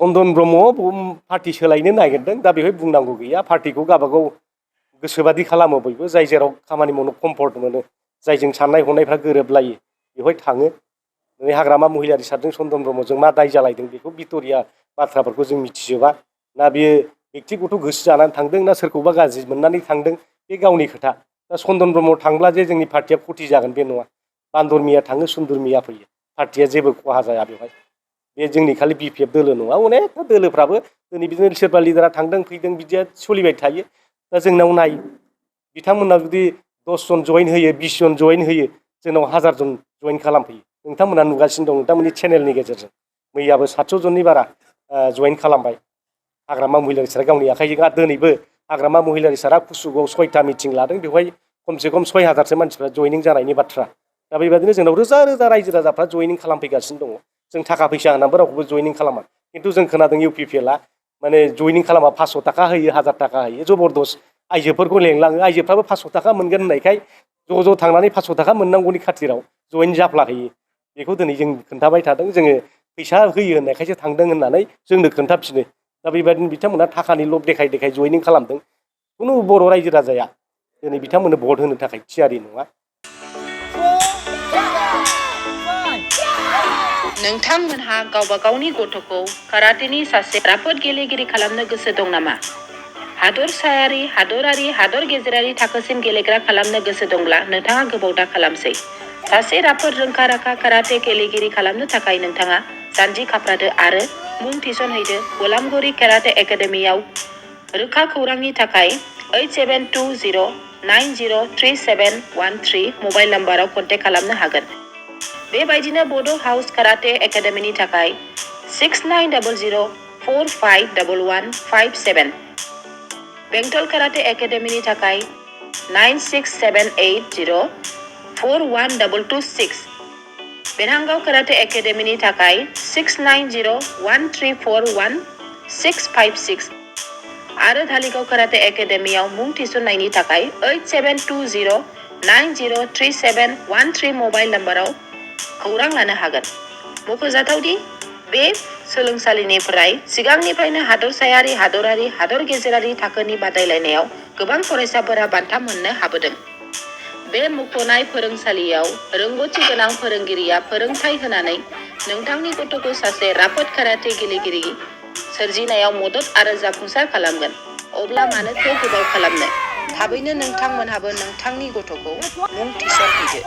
चन्दन Brahma party सोलायनो नागिरदों दा बेवहाय बुंनांगौ गैया पार्टीखौ गावबागाव गोसोबादि खालामो बयबो जाय जेराव खामानि मावनो कम्फर्ट मोनो जायजों साननाय हनायफ्रा गोरोबलायो बेवहाय थाङो हाग्रामा महिलारि सारजों चन्दन ब्रह्मजों मा दाय जालायदों बेखौ भिक्ट'रिया बाथ्राफोरखौ जों मिथिजोबा ना बियो बेक्तिगत गोसो जानानै थांदों ना सोरखौबा गाज्रि मोननानै थांदों बे गावनि खोथा दा चन्दन ब्रह्म थांब्ला जे जोंनि पार्टिया खथि जागोन बे नङा बान्दर मिया थाङो सुन्दर मिया फैयो पार्टिया जेबो खहा जाया बेवहाय बे जोंनि खालि बिपिएफ दोलो नङा अनेकथा दोलोफ्राबो दिनै बिदिनो सोरबा लिडारा थांदों फैदों बिदिया सोलिबाय थायो दा जोंनाव नाय बिथांमोना जुदि 10 जन जइन होयो 20 जन जइन होयो जोंनाव 1000 जन जइन खालामफैयो नोंथांमोना नुगासिनो दं नोंथांमोननि चेनेलनि गेजेरजों मैयाबो 700 जननि बारा जइन खालामबाय हाग्रामा महिलारि सारा गावनि आखाइजों दिनैबो हाग्रामा महिलारि सारा कुसुगाव 6टा मिटिं लादों बेवहाय खमसे खम 6000सो मानसिफ्रा जइनिं जानायनि बाथ्रा दा बेबायदिनो जोंनाव रोजा रोजा रायजो राजाफ्रा जइनिं खालामफैगासिनो दङ जों थाखा फैसा होनानैबो रावखौबो जइनिं खालामा खिन्थु जों खोनादों इउपिपिएलआ माने जइनिं खालामा 500 थाखा होयो 1000 थाखा होयो जबरदस्त आइजोफोरखौ लेंलाङो आइजोफ्राबो 500 थाखा मोनगोन होननायखाय ज' थांनानै 500 थाखा मोननांगौनि खाथिराव जइन जाफ्लाहैयो बेखौ दिनै जों खोन्थाबाय थादों जोङो फैसा होयो होननायखायसो थांदों होननानै जोंनो खोन्थाफिनो दा बेबायदिनो बिथांमोना थाखानि लब देखाय देखाय जइनिं खालामदों खुनु बर' रायजो राजाया दिनै बिथांमोननो भट होनो थाखाय थियारि नङा नोंथांमोनहा गावबा गावनि गथ'खौ काराटेनि सासे राफोद गेलेगिरि खालामनो गोसो दं नामा? हादरसायारि, हादरारि, हादर गेजेरारि थाखोसिम गेलेग्रा खालामनो गोसो दंब्ला नोंथाङा गोबाव दा खालामसै। सासे राफोद रोंखा-राखा काराटे गेलेगिरि खालामनो थाखाय नोंथाङा जानजि खाफ्रादो आरो मुं थिसनहैदो गलामगुरि काराटे एकाडेमियाव। रोखा खौरांनि थाखाय 8720903713 मबाइल नाम्बाराव कन्टेक्ट खालामनो हागोन। बेबायदिनो बड' हाउस काराटे एकाडेमिनि थाखाय 6900451157, बेंटल काराटे एकाडेमिनि थाखाय 9678041226, बेनांगाव काराटे एकाडेमिनि थाखाय 6901341656 आरो धालिगाव काराटे एकाडेमियाव मुं थिसननायनि थाखाय 8720903713 मबाइल नाम्बाराव खौरां लानो हागोन। मख'जाथावदि बे सोलोंसालिनिफ्राय सिगांनिफ्रायनो हादरसायारि, हादरारि, हादर गेजेरारि थाखोनि बादायलायनायाव गोबां फरायसाफोरा बान्था मोननो हाबोदों। बे मुंख'नाय फोरोंसालियाव रोंग'थि गोनां फोरोंगिरिया फोरोंथाय होनानै नोंथांनि गथ'खौ सासे राफोद काराटे गेलेगिरि सोरजिनायाव मदद आरो जाफुंसार खालामगोन। अब्ला मानोथो गोबाव खालामनो? थाबैनो नोंथांमोनहाबो नोंथांनि गथ'खौ मुं थिसनहैदो।